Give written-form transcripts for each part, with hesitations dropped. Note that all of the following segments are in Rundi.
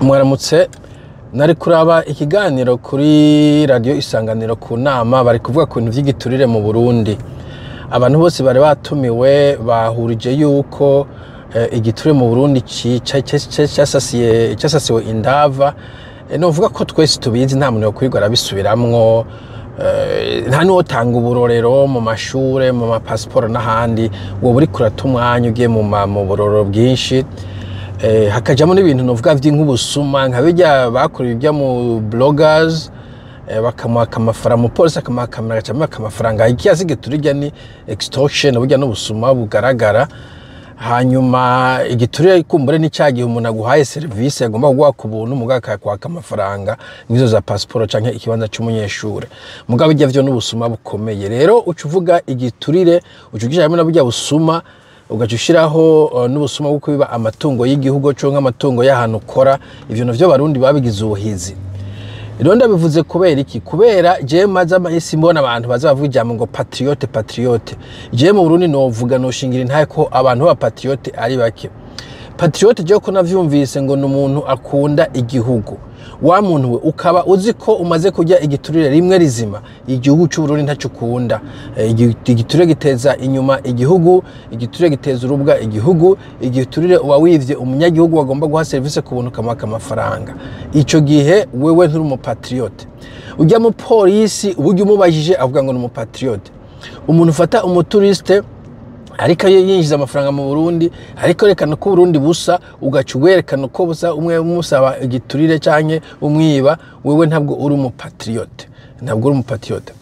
Mwaramutse. Nari kuraba ikiganiro kuri Radiyo Isanganiro ku nama, bari kuvuga ku bintu vy'igiturire mu Burundi. Abantu bose bari batumiwe bahurije yuko igiturire mu Burundi casasiwe indava. Novuga ko twese tubizi, nta muntu yokwirwa arabisubiramwo. Nta n'uwotanga uburorero mu mashure, mu mapasiporo n'ahandi. Woba uriko urata umwanya ugiye mu burorero bwinshi. Hakajamwo n'ibintu novuga vy'ink'ubusuma, nka birya bakorewe ibyo mu bloggers, bakamuha amafaranga, umupolisi akamuha kamera, agaca amwaka amafaranga. Ikiya si igiturire, ni extortion, burya n'ubusuma bugaragara. Hanyuma igiturire kumbure ni ca gihe umuntu aguhaye serivisi agomba kuguha ku buntu, mugabo akakwaka amafaranga, nk'izo za pasiporo canke ikibanza c'umunyeshure. Mugabo birya vyo n'ubusuma bukomeye. Rero uca uvuga igiturire, uca ugisha hamwe na burya busuma, ugaca ushiraho n'ubusuma bwo kwiba amatungo y'igihugu canke amatungo y'ahantu ukora. Ivyo navyo Barundi babigize ubuhizi. Rero ndabivuze kubera iki? Kubera jewe maze amahisi mbona abantu baza bavuga ijambo ngo patriote, patriote. Jewe mu Burundi novuga, noshingira intahe ko abantu b'aba patriote ari bake. Patriote, jewe ko navyumvise ngo ni umuntu akunda igihugu. Wa muntu we, ukaba uzi ko umaze kurya igiturire rimwe rizima, igihugu c'Uburundi ntaco ukunda. Igiturire giteza inyuma igihugu, igiturire giteza urubwa igihugu, igiturire uba wivye umunyagihugu wagomba guha serivisi ku buntu, ukamwaka amafaranga. Ico gihe wewe nturi umupatriote. Urya mupolisi uburyo umubajije avuga ngo ni umupatriote. Umuntu ufata umutouriste ariko iyo yinjiza amafaranga mu Burundi, ariko rekana ko Burundi busa, ugaca werekana uko busa, umwe umusaba igiturire canke umwiba, wewe ntabwo uri umupatriote, ntabwo uri umupatriote.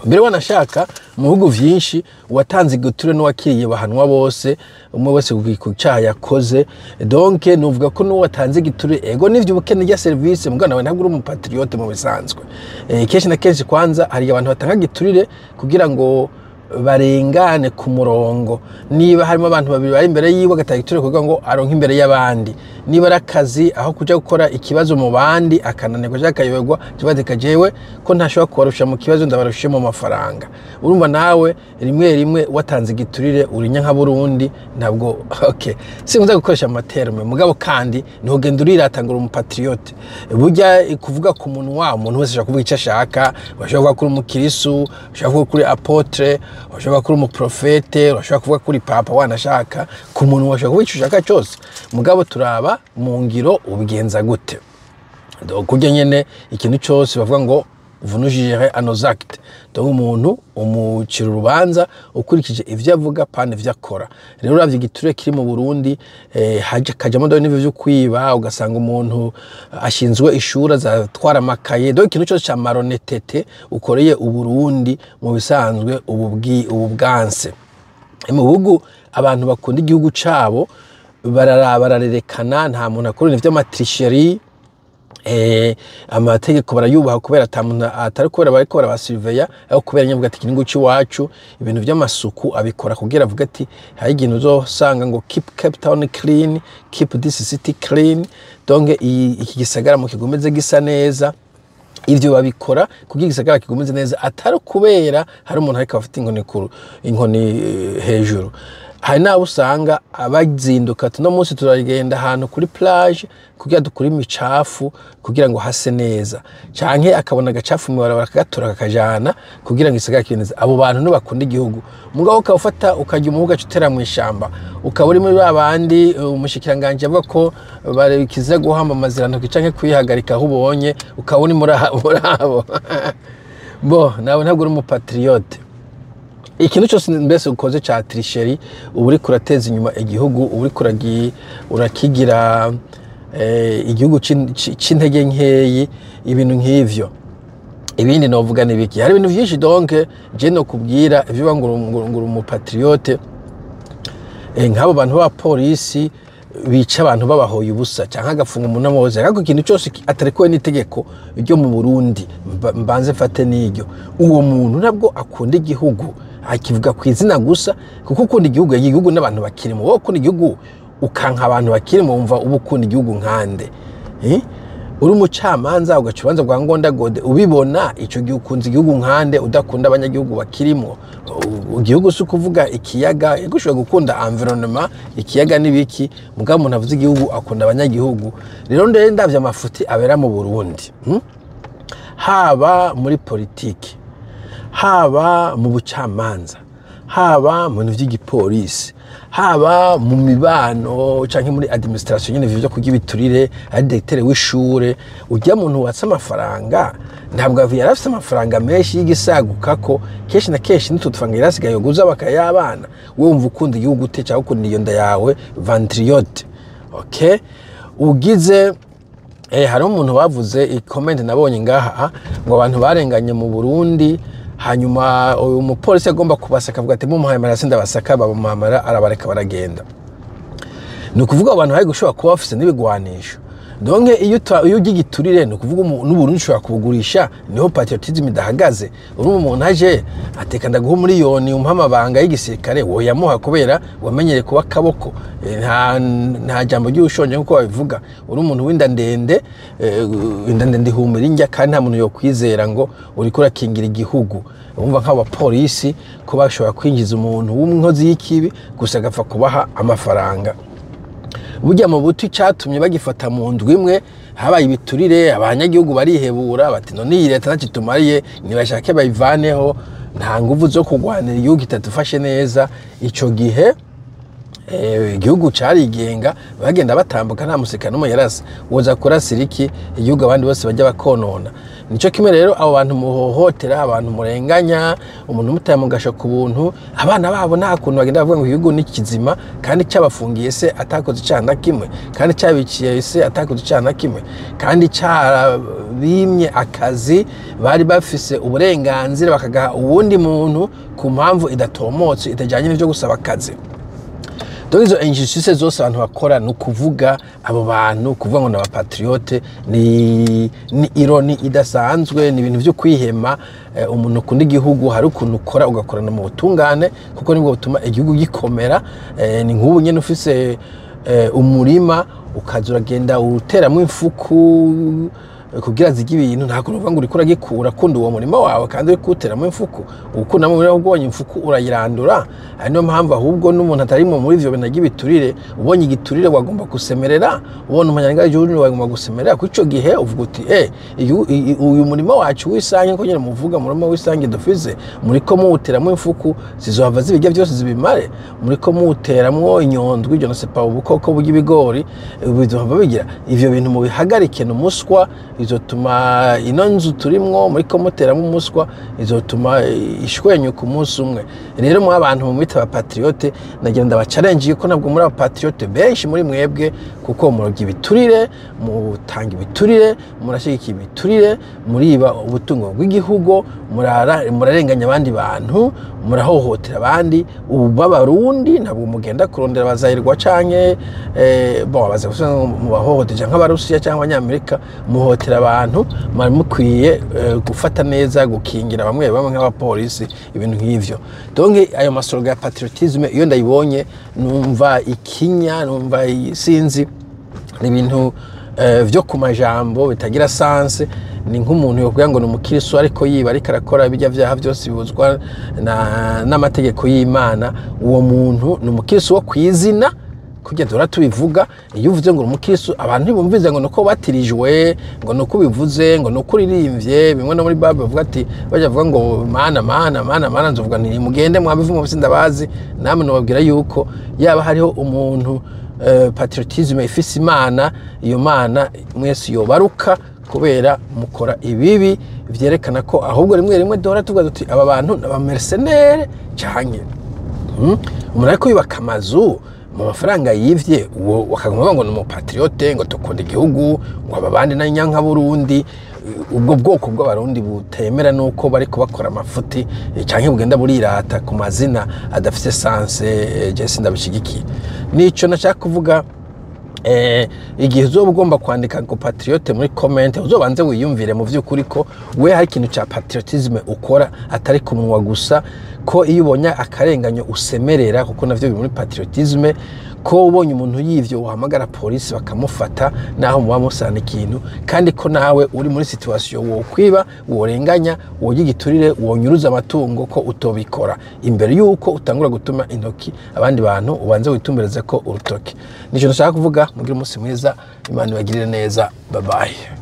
Mbere wanashaka mu bihugu vyinshi, uwatanze igiturire n'uwakiriye bahanwa bose, umwe wese ku cyaha yakoze. Donc nuvuga ko n'uwatanze igiturire, ego nivyo, ubukene rya service, mugabo nawe ntabwo uri umupatriote mu bisanzwe. Kenshi na kenshi kwanza hari abantu batanga igiturire kugira ngo barengane ku murongo. Niba harimo abantu babiri bari imbere yiwe, agatanga igiturire kugira ngo aronke imbere y'abandi. Niba ari akazi, aho kuja gukora ikibazo mu bandi akananirwa canke akayoberwa, kibaza jewe ko ntashobora kubarusha mu kibazo, ndabarushe mu mafaranga. Urumva nawe rimwe rimwe watanze igiturire, urinya nka Burundi ntabwo. Okay, sinkunze gukoresha amaterme, mugabo kandi ntugenda urirata ngo uri umupatriote. Burya kuvuga ku munwa, umuntu wese ashobora kuvuga icyo ashaka. Urashobora kuvuga kuri umukirisu, ushobora kuvuga kuri apôtre, urashobora kuvuga kuri umuprofete, urashobora kuvuga kuri papa. Wanashaka ku muntu washobora kuvuga icyo ushaka cyose, mugabo turaba mu ngiro ubigenza gute. Donc kurya nyene ikintu cyose bavuga ngo vous nous jugerez à nos actes. Donc umuntu umucira urubanza ukurikije ivyo avuga, pana ivyo akora. Rero uravye igiturire kiri mu Burundi, haje kajamo ndo n'ivyo vyo kwiba, ugasanga umuntu ashinzwe ishuri azatwara amakaye. Donc ikintu cyose ca malhonnêteté ukoreye Uburundi mu bisanzwe ubu bwanse. Mu bihugu abantu bakunda igihugu cabo barara bararerekana, nta muntu akora ibintu vy'amatricherie. Amategeko barayubaha kubera ata muntu, atari kubera bariko barabasurveilla, ariko kubera nyavuga ati igihugu c'iwacu. Ibintu vy'amasuku abikora kugira avuga ati hari ikintu uzosanga ngo "Keep Cape Town clean, keep this city clean." Donc iki gisagara mu kigumeze gisa neza. Ivyo babikora kugira igisagara kigumeze neza, atari kubera hari umuntu ariko afite inkoni kuru inkoni hejuru. Hari n'abo usanga abazinduka ati no munsi turagenda ahantu kuri plage kugira dukure imicafu kugira ngo hase neza, canke akabona agacafu mw'ibarabara akagatora akakajana kugira ngo igisagara kibe neza. Abo bantu ntibakunda igihugu. Mugabo ukaba ufata ukajya umubuga utera mu ishamba, ukaba uri muri ba bandi umushikiranganji avuga ko bakiza guhamba amazirantoki canke kwihagarika aho ubonye, ukaba uri muri abo bo, nawe ntabwo uri umupatriote. Ikintu cyose mbese ukoze ca tricherie, uba uriko urateza inyuma igihugu, uba uriko urakigira igihugu c'intege nkeyi, ibintu nk'ivyo. Ibindi novuga ni biki? Hari ibintu vyinshi. Donc je no kubwira ivyo ngo uri umupatriote, nk'abo bantu b'abapolisi bica abantu babahoye ubusa canke agafunga umuntu amuhoze, ariko ikintu cyose atarekuwe n'itegeko ryo mu Burundi, mbanze mfate n'iryo, uwo muntu ntabwo akunda igihugu, akivuga ku izina gusa. Kuko ukunda igihugu, igihugu n'abantu bakirimo. Wowe ukunda igihugu ukanka abantu bakirimo, wumva uba ukunda igihugu nkande, eh? Uri umucamanza ugaca urubanza rwa Ngondagode ubibona, ico gihe ukunze igihugu nkande udakunda abanyagihugu bakirimwo? Igihugu si ukuvuga ikiyaga. Ego, ushobora gukunda environnement, ikiyaga n'ibiki, mugabo umuntu avuze igihugu akunda abanyagihugu. Rero ndere ndavye amafuti abera mu Burundi, Haba muri politiki, haba mu bucamanza, haba mu bintu vy'igipolisi, haba mu mibano canke muri administration nyene, ivyo kurya ibiturire, ari directeur w'ishure urya muntu watse amafaranga, ntabwo yari afise amafaranga menshi y'igisagukako. Kenshi na kenshi n'utwo dufaranga yari asigaye yoguza bakayabana. Wewe wumva ukunda igihugu ute, cyangwa ukunda iyo nda yawe ventriote? Okay, ugize hariho umuntu bavuze i comment nabonye ngaha ngo abantu barenganye mu Burundi, hanyuma uyu mupolisi agomba kubasaka avuga ati: "Mumuhaye amahera ndabasaka." Bamuhamara, arabareka baragenda. Ni ukuvuga abantu bari gushobora kuba bafise n'ibigwanisho. Donc iyo urya igiturire, ni ukuvuga n'Uburundi ushobora kubugurisha. Niho patriotisme idahagaze. Urumva umuntu aje ateka: "Ndaguha miliyoni umpa amabanga y'igisirikare," woyamuha kubera wamenyereye kuba akaboko. Nta jambo ry'ushonje nkuko babivuga. Uri umuntu w'inda ndende, inda ndende ihumura indya, kandi nta muntu yokwizera ngo uriko urakingira igihugu. Urumva nk'abapolisi ko bashobora kwinjiza umuntu w'inkozi y'ikibi gusa agapfa kubaha amafaranga. Burya mu buti cyatumye bagifata mu ndwi imwe, habaye ibiturire, abanyagihugu barihebura bati: "None iyi leta ntacyo itumariye, nibashake bayivaneho, nta nguvu zo kurwanira igihugu kitadufashe neza." Ico gihe igihugu carigenga, bagenda batambuka, nta musirikare n'umwe yarasa. Woza kurasira iki igihugu abandi bose bajya bakonona? Nico kimwe rero abo bantu muhohotera, abantu murenganya, umuntu mutaye mu gasho ku buntu, abana babo nta kuntu bagenda bavuga ngo igihugu ni kizima, kandi cyabafungiye se atakoze icyaha na kimwe, kandi cyabiciye se atakoze icyaha na kimwe, kandi cyarabimye akazi bari bafise uburenganzira bakagaha uwundi muntu ku mpamvu idatomotse, itajyanye n'ibyo gusaba akazi. Donc izo injustice zose abantu bakora, ni ukuvuga abo bantu kuvuga ngo ni aba patriotes ni ironie idasanzwe, ni ibintu byo kwihema. Umuntu ukunda igihugu, hari ukuntu ukora ugakorana mu butungane, kuko nibwo butuma igihugu gikomera. Ni nk'ubu nyene ufise umurima, ukaza uragenda uteramo imfuku kugira zirye ibintu, nta kuntu uvuga ngo uriko uragikura kunda uwo murima wawe kandi uri kuwuteramo imfuku. Ukundamo umurima, ubonye imfuku urayirandura. Ari niyo mpamvu ahubwo n'umuntu atari muri ivyo bintu ry'ibiturire, ubonye igiturire wagomba gusemerera, ubona umunyangagihugu wagomba gusemerera, kuko ico gihe uvuga uti: "Uyu murima wacu w'isange," ko nyine muvuga umurima w'isange dufise, "muriko muwuteramo imfuku zizohava zibirya byose zibimare. Muriko muwuteramwo inyondwi, je ne sais pas, ubukoko burya ibigori, bizohava bigira ivyo bintu, mubihagarike." N'umuswa izotuma ino nzu turimwo muriko muteramo umuswa, izotuma ishwenyuka umunsi umwe. Rero mu abantu mumwita aba patriotes, nagira ndaba challenge ko ntabwo muri aba patriotes benshi muri mwebwe, kuko murya ibiturire, mutanga ibiturire, murashyigikira ibiturire, muriba ubutungo bw'igihugu, murarenganya abandi bantu, murahohotera abandi. Ubu b'Abarundi ntabwo mugenda kurondera abazahirwa canke bon, abaza mubahohotera nk'Abarusiya cyangwa Abanyamerika. Muhotera abantu. Mwari mukwiye gufata neza, gukingira bamwe bamwe nk'abapolisi, ibintu nk'ivyo. Donc ayo ma slogans ya patriotisme, iyo ndayibonye numva ikinya, numva sinzi, ni ibintu vyo ku majambo bitagira sens. Ni nk'umuntu yokugira ngo ni umukirisu ariko yiba, ariko arakora bijya vyaha byose bibuzwa n'amategeko y'Imana. Uwo muntu ni umukirisu wo kwizina kugira duhora tubivuga. Iyo uvuze ngo uri umukirisu, abantu ntibumvize ngo nuko batirijwe, ngo nuko ubivuze, ngo nuko uririmbye bimwe. No muri Bible bavuga ati, bajya bavuga ngo: "Mana, Mana, Mana, Mana," nzovuga nti: "Mugende mwabivuga mu ndabazi." Namwe nobabwira yuko yaba hariho umuntu patriotisme ifise Imana, iyo Mana mwese yobaruka, kubera mukora ibibi vyerekana ko ahubwo rimwe rimwe duhora tuvuga duti: "Aba bantu ni aba mercenaires." Canke umuntu ariko yubaka amazu mu mafaranga yivye, uwo bakaguma bavuga ngo ni umu patriote, ngo dukunda igihugu, ngo aba bandi na nyanka Burundi. Ubwo bwoko bw'Abarundi butemera nuko bariko bakora amafuti, canke bugenda burirata ku mazina adafise sens, je sindabishigikiye. Nico nashaka kuvuga. Igihe uzoba ugomba kwandika ngo patriote muri comment, uzobanze wiyumvire mu vy'ukuri ko we hari ikintu ca patriotisme ukora atari ku munwa gusa, ko iyo ubonye akarenganyo usemerera, kuko navyo biri muri patriotisme. Ko ubonye umuntu yivyo uhamagara polisi bakamufata naho muba musana ikintu, kandi ko nawe uri muri situation wokwiba, worenganya, worya igiturire, wonyuruza amatungo, ko utobikora. Imbere yuko utangura gutuma intoki abandi bantu, ubanze witumbereze ko urutoki. Nico nshaka kuvuga. Mugire umunsi mwiza, Imana ibagirire neza. Bye bye.